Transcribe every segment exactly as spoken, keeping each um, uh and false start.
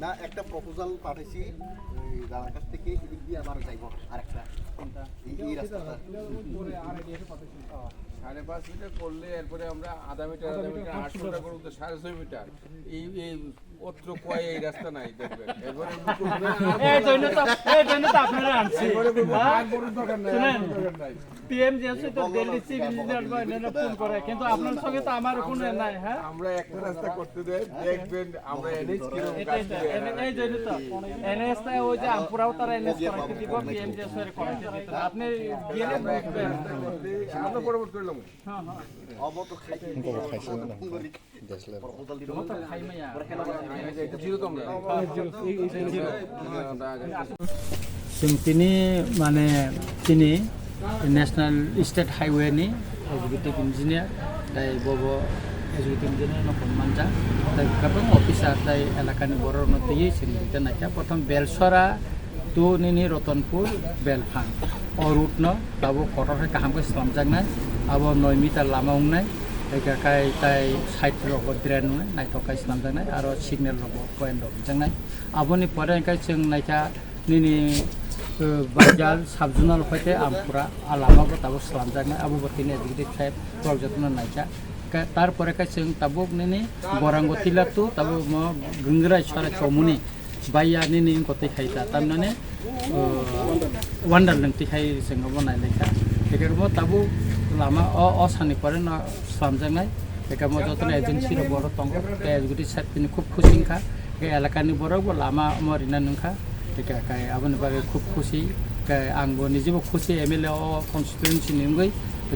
না, একটা প্রপোজাল পাঠাইছি ওই দাদার কাছ থেকে, এদিক দিয়ে আবার যাইব আরেকটা। কোনটা? এই, এই রাস্তাটা। সাড়ে পাঁচ মিটার করলে এরপরে আমরা আধা মিটার, আধা মিটার, আটশোটা করুন তো সাড়ে ছয় মিটার। এই, এই অত্র কয় এই রাস্তা নাই, দেখবেন। এরপরে এই জন্য তো, এই জন্য তো আপনারা আনছি। এরপরে বলবো, হ্যাঁ? আর বড় দরকার নাই, আর শুনেন, বড় দরকার নাই। পিএমজিএসসি তো দিল্লি চিফ ইঞ্জিনিয়ার বা অন্যান্য ফোন করে, কিন্তু আপনার সঙ্গে তো আমার কোনো নাই, হ্যাঁ? আমরা একটা রাস্তা করতে দেয়, দেখবেন আমরা এনএইচ কিরকম এটাই কাজ তো, করে। এন-, এই জন্য তো। এনএইচ তো ওই যে আমপুরাও তারা এনএইচ করাইতে দিব, পিএমজিএসসি এর করাইতে দিত না। আপনি গেলে বুঝবেন। আমরা পরবর্তী করলাম। হ্যাঁ, হ্যাঁ। অবত খাইতে। অবত খাইতে। Proposal দিতে হবে। Zero তো আমরা। Zero। Zero। Chwng tini mane chini National State Highway ni executive engineer, tai bobo executive engineer no kon manja, tai kabang officer tai elaka ni borok no twi chwng twi naikha. Prothom Belsora to nini Ratanpur Belphang. O route no tabuk kotor khe kaham khe slamjaknai. Abo noi meter lama wngnai. Eka kai tai side rogo drain wngnai, naithok kai slamjaknai. Aro signal rogo point rok wnjaknai. Aboni pore hwnkhe chwng naikha nini, uh, Baijal sub-zonal hoite Ampura a lama bo tabuk slamjaknai. Abo bo tini executive saheb borok jotono naikha. Ka-, tarpore khe chwng tabuk nini Borango tila to tabuk mo Gangrai sara chomuni. Baiya nini wngkha twi khai ta, tamnani, uh, wonder nung twi khai se abo nai lai kha. Eke bo tabuk lama o, o sani pore no slamjaknai. Eke mo joto no agency rok borok tongo, tei executive saheb tini khub khusi wngkha. Eke elaka ni borok bo lama omo rina nung kha. Eke kai aboni bagwi khub khusi, kai ang bo niji bo khusi M L A o constituency ni wngwi.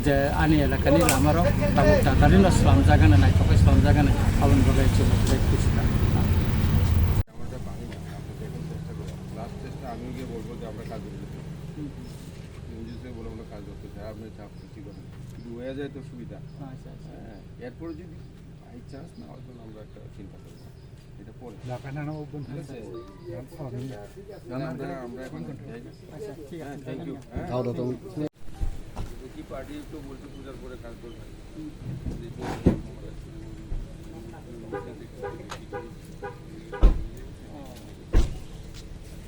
Je ani elakani lamarok tabuk tatari no slamjagani, naithok khe slamjagani, aboni bagwi chwng belai khusi kha. আমাদের বাড়ি না, আমরা তো এখন চেষ্টা করি। লাস্ট চেষ্টা আমিও গিয়ে বলবো যে আমরা কাজ করতে চাই। হুম, হুম। এনজিওসি বলে আমরা কাজ করতে চাই, আপনি চাপ সৃষ্টি করেন। কিন্তু হয়ে যায় তো সুবিধা। আচ্ছা, আচ্ছা। হ্যাঁ, এরপরে যদি বাই চান্স না হয়, তখন আমরা একটা চিন্তা করবো। এটা পরে। না, না, না, না, না, আমরা, আমরা এখন যাই না। আচ্ছা, ঠিক আছে। হ্যাঁ, থ্যাংক ইউ। হ্যাঁ। খাওয়া দাওয়া তো কি পার্টি তো বলছে পূজার পরে কাজ করবে। হুম।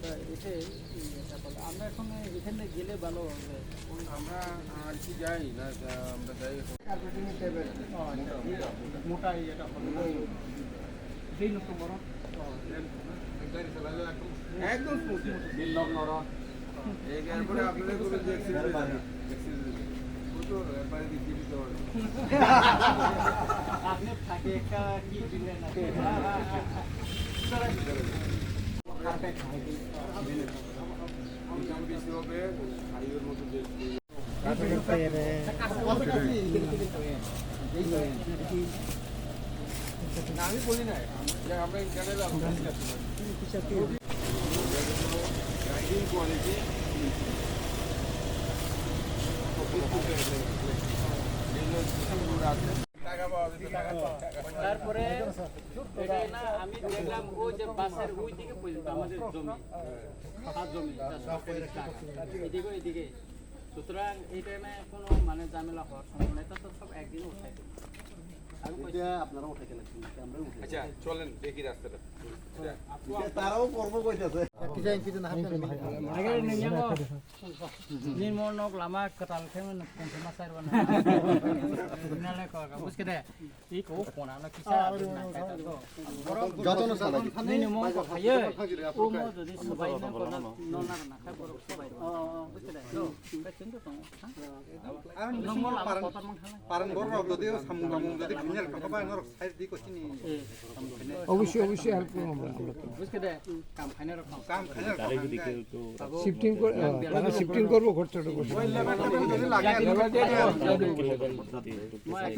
তা এটাই, এই ব্যাপার। আমরা এখন এখানে গেলে ভালো হবে। আমরা আর কি যাই না, আমরা যাই এখন। Carpeting table. ও, আচ্ছা। মোটা ইয়েটা হবে না? যেই নতুন বড়। একদম স্মুথ। বিল লক নরম। এই এরপরে আপনাদের কোনো যে এক্সিডেন্ট হয়েছে না। এক্সিডেন্ট হয়েছে। ও তো একবারে দিয়ে দিতে পারে। আপনি থাকে একটা কি দিলেন না? মোটামুটি বেশি হবে, হাইওয়ের মতো যে না, আমি বলি নাই, আমরা, আমরা ইন্টারনাল রাইডিং কোয়ালিটি। তারপরে এটাই না, আমি দেখলাম ওই যে বাসের ওই দিকে পর্যন্ত আমাদের জমি, হাত জমি, চারশো পঁয়ত্রিশ টাকা। এদিকে, এদিকে। সুতরাং এই টাইমে কোনো মানে ঝামেলা হওয়ার সম্ভাবনা, এটা তো সব একদিনে উঠাই দেবে। আমি কইছি এটা আপনারা উঠাইতে লাগছেন, এটা আমরাই উঠাই। আচ্ছা, চলেন দেখি রাস্তাটা। আচ্ছা। এটা তারাও করবো কইতাছে। নির্মল নক লামা কতাল খেমে নক কোন মাসার বানা। নালে কো, বুঝকে দে। এই কো কোন আলো কিসা। যতন সালানি। নির্মল কো খাইয়ে। ও মো যদি সবাই না কোন না না না খাই বড় সবাই। বুঝকে দে। তো, কাছে তো তো। Parang, parang borok rok jodi samung tamung jodi khainai rok thangkha bai norok side di kochini. Obviously, obviously help khlaibo amra, amra to. Buskhe de, kam khainai rok thang. Kam khainai rok thang. Shifting kor-, ah, shifting korbo ghor chhoto kor. Oi level jodi lage.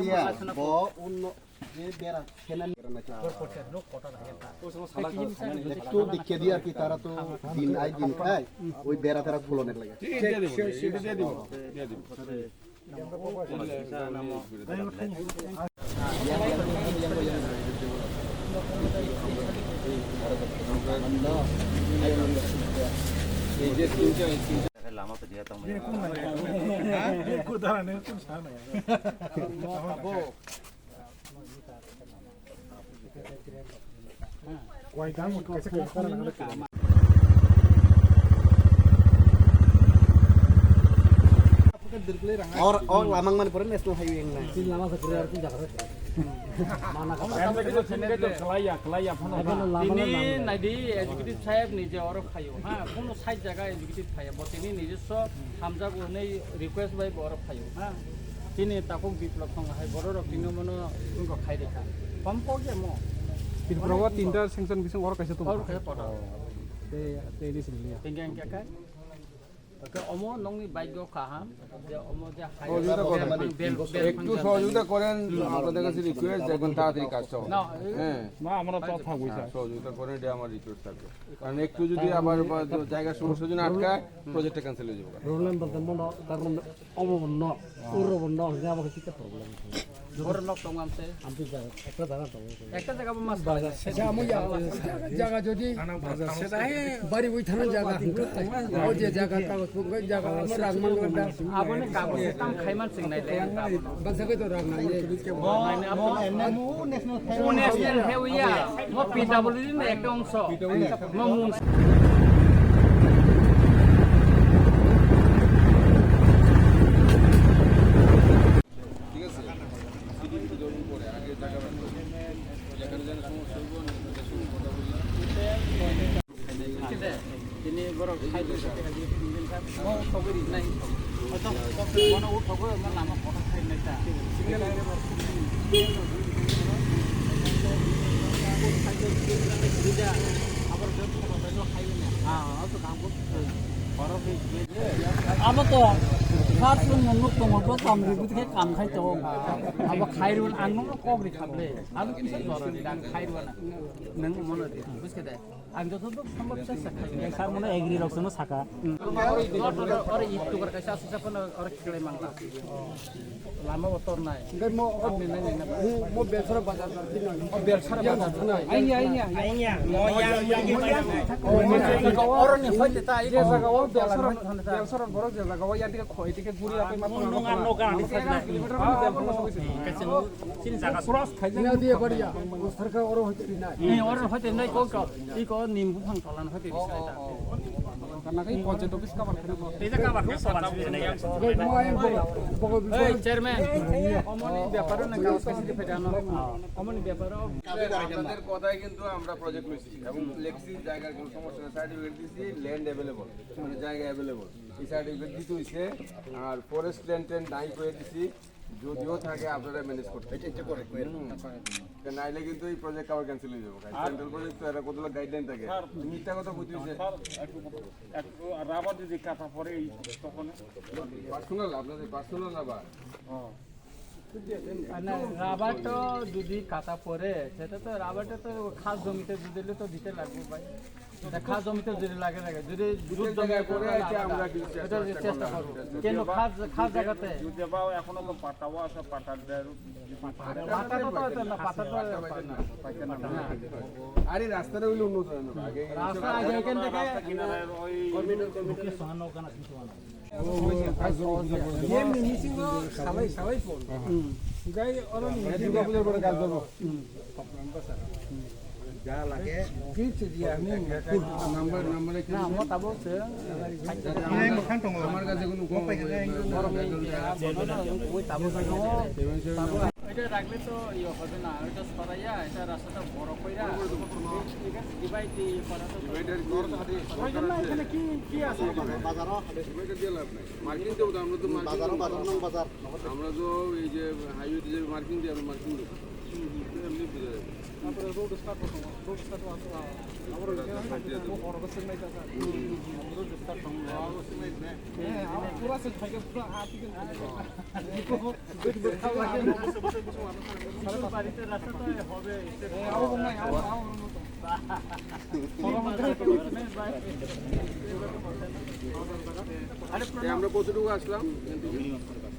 Iya, bo unno. একটু দেখিয়ে দিই আর কি, তারা তো দিন আয় দিন খায়, ওই বেড়া তারা ফুলনের লাগে। Or, or lamang mani pore national highway wngnai. Tini naidi executive saheb nije oro khaio, ha, kono side jaga executive khaio, bo tini nijoswo hamjago hwnwi request bai bo oro khaio, ha. Tini takhuk Biplab thang hai bororok tini mono wngkha khai rikha. Kom kok je mo. Tripura o tinta sanction bising oro kaisa tong. Oro kaisa kotor. Tei, tei recently. Tingkang kya kai? Oke, omo nongni bike o kaham. Je omo je hai. Sahojogita bel, koren. Bel, bel, bel. Ektu sahojogita koren, আপনাদের কাছে request, একদম তাড়াতাড়ি কাজ চাও। না, হ্যাঁ। না, আমরা তো থাকবোই, স্যার। হ্যাঁ, সহযোগিতা করেন, এটা আমার request থাকবে। কারণ একটু যদি আবার বা জায়গার সমস্যার জন্য আটকায়, project টা cancel হয়ে যাবে। Problem বলতে মনে হয়, কারণ অভাব ন, ওর অভাব ন, হলে আমাকে কি problem? Borok nok tong amse. Amse jaga, ekta jaga tong. Ekta jaga bo mas. Jaga, jaga jodi bari ui thana jaga. O je jaga kagoj pok jaga, amo rang man ganda. Aboni kagoj tam khaiman sing nai le. Basa ke to rang nai le. Mo, mo, mo national highway. Mo national highway ya. Mo P W D na ekta ongso. Mo mun. ঠিক আছে? সিটির ভিতরে পড়ে, আগে জায়গা বের করো। যেখানে যেন সমস্যা হইব, আমি তাদের সঙ্গে কথা বলি। Tini borok side o side o sogwi rijnai. Oto, bono uthogo, omo lama kotor khai nai ta. Signal. Abo joto side o khai nai. Ah, oto kangbo. Abo to first room nuk tongo, bo kam ri, bwtwi khe kam khai tongo. Abo khai rw, ang nokno kok ri kha ble. Abo kisa jora ri, ang khai rw na. Nang mono ri, buj khe de. Ang joto duk sombhob chesta khai. Sir mono agree rok sono saka. Oro, oro, oro, oro, oro, oro, oro, oro, oro, oro, oro, oro, oro, oro, oro, oro, oro, Lama bo tornai. Hingke mo, mo, mo Belsara bazar jar khe nai. O Belsara bazar jar khe nai. Aiya, aiya, aiya. Mo ya, mo ya. Oro ni hoite ta, je jaga o Belsara, Belsara borok je jaga o ya dike khoi dike guri apai ma. Mo nonga, nonga, nonga. Kilometer Belsara. Sini jaga cross khai. Ina diye bariya. Sarkar oro hoite nai. Ni oro hoite nai ko ko. Iko nimbu phang tolan hoite bisai ta. Kana kai budget office cover khana bo. Ei je cover khana saban sini nai. Ei chairman, omoni beparo na kaus kaisi di phedano. Omoni beparo. আপনাদের কথায় কিন্তু আমরা প্রজেক্ট লইছি এবং লেখছি জায়গার কোনো সমস্যা নেই, সার্টিফিকেট দিছি, ল্যান্ড অ্যাভেলেবল, মানে জায়গা অ্যাভেলেবল। এই সার্টিফিকেট দিতে হইছে, আর ফরেস্ট ল্যান্ড ট্যান্ড নাই করে দিছি, যদিও থাকে আপনারা ম্যানেজ করতে। এটা, এটা করে, করে। হুম। তো নাইলে কিন্তু এই প্রজেক্ট আবার ক্যান্সেল হয়ে যাবে। আর সেন্ট্রাল প্রজেক্ট তো এরা কতগুলো গাইডলাইন থাকে। স্যার, মিথ্যা কথা কইতে হইছে। স্যার, একটু, একটু রাবার যদি কাটা পড়ে এই তখন। পার্সোনাল, আপনাদের পার্সোনাল আবার। হ্যাঁ। মানে রাবারটা যদি কাটা পড়ে, সেটা তো রাবারটা তো খাস জমিতে দিলে তো দিতে লাগবে ভাই। এটা খাস জমিতে যদি লাগে লাগে, যদি জুট জমি জায়গায় পড়ে আছে, আমরা কিছু চেষ্টা এটা করবো। চেষ্টা করবো। কিন্তু খাস, খাস জায়গাতে যদি বা এখনো তো পাতাও আছে, পাতার দের-, পাতা তো, পাতা তো, পাতা তো পাইতে না। পাইতে না। আরে রাস্তাটা হইলে উন্নত হয় না, আগে রাস্তা আগে এখান থেকে রাস্তা কিনারে ওই গভর্নমেন্টের, গভর্নমেন্টের এমনি মিসিং তো সবাই, সবাই ফোন। গাই ওরা মিসিং দুর্গা পূজার পরে কাজ করবো। যা লাগে। গিফট দিয়ে আমি নাম্বার, নাম্বারে কি না, আমার তাবো সে। আমার কাছে কোনো কম ওই তাবো সে। এটা রাখলে তো ইয়ে হবে না, এটা সরাইয়া, এটা রাস্তাটা বড় কইরা, ঠিক আছে, ডিভাইড দিয়ে ইয়ে করা তো। ডিভাইডার কি? ওই জন্য এখানে কি, কি আছে? বাজারও হাটে। ডিভাইডার দিয়ে লাভ নাই। মার্কিং দেবো তো, আমরা তো মার্কিং বাজারও, দেবো। বাজার নং বাজার। আমরা তো এই যে হাইওয়ে দিয়ে মার্কিং দিয়ে, আমরা মার্কিং দেবো। হুম, হুম। এমনি বুঝা যাবে। তারপরে রোড স্টার্ট করতে হবে। রোড স্টার্ট আছে। আবার ওই যে বড় সিগন্যাল আছে। হুম, হুম, হুম। রোড স্টার্ট করতে হবে। হ্যাঁ, আমার পুরা সেট থাকে, পুরা হাত থেকে। এ, আমরা কতটুকু আসলাম?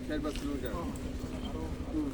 ষাট পাঁচ কিলোমিটার। হুম।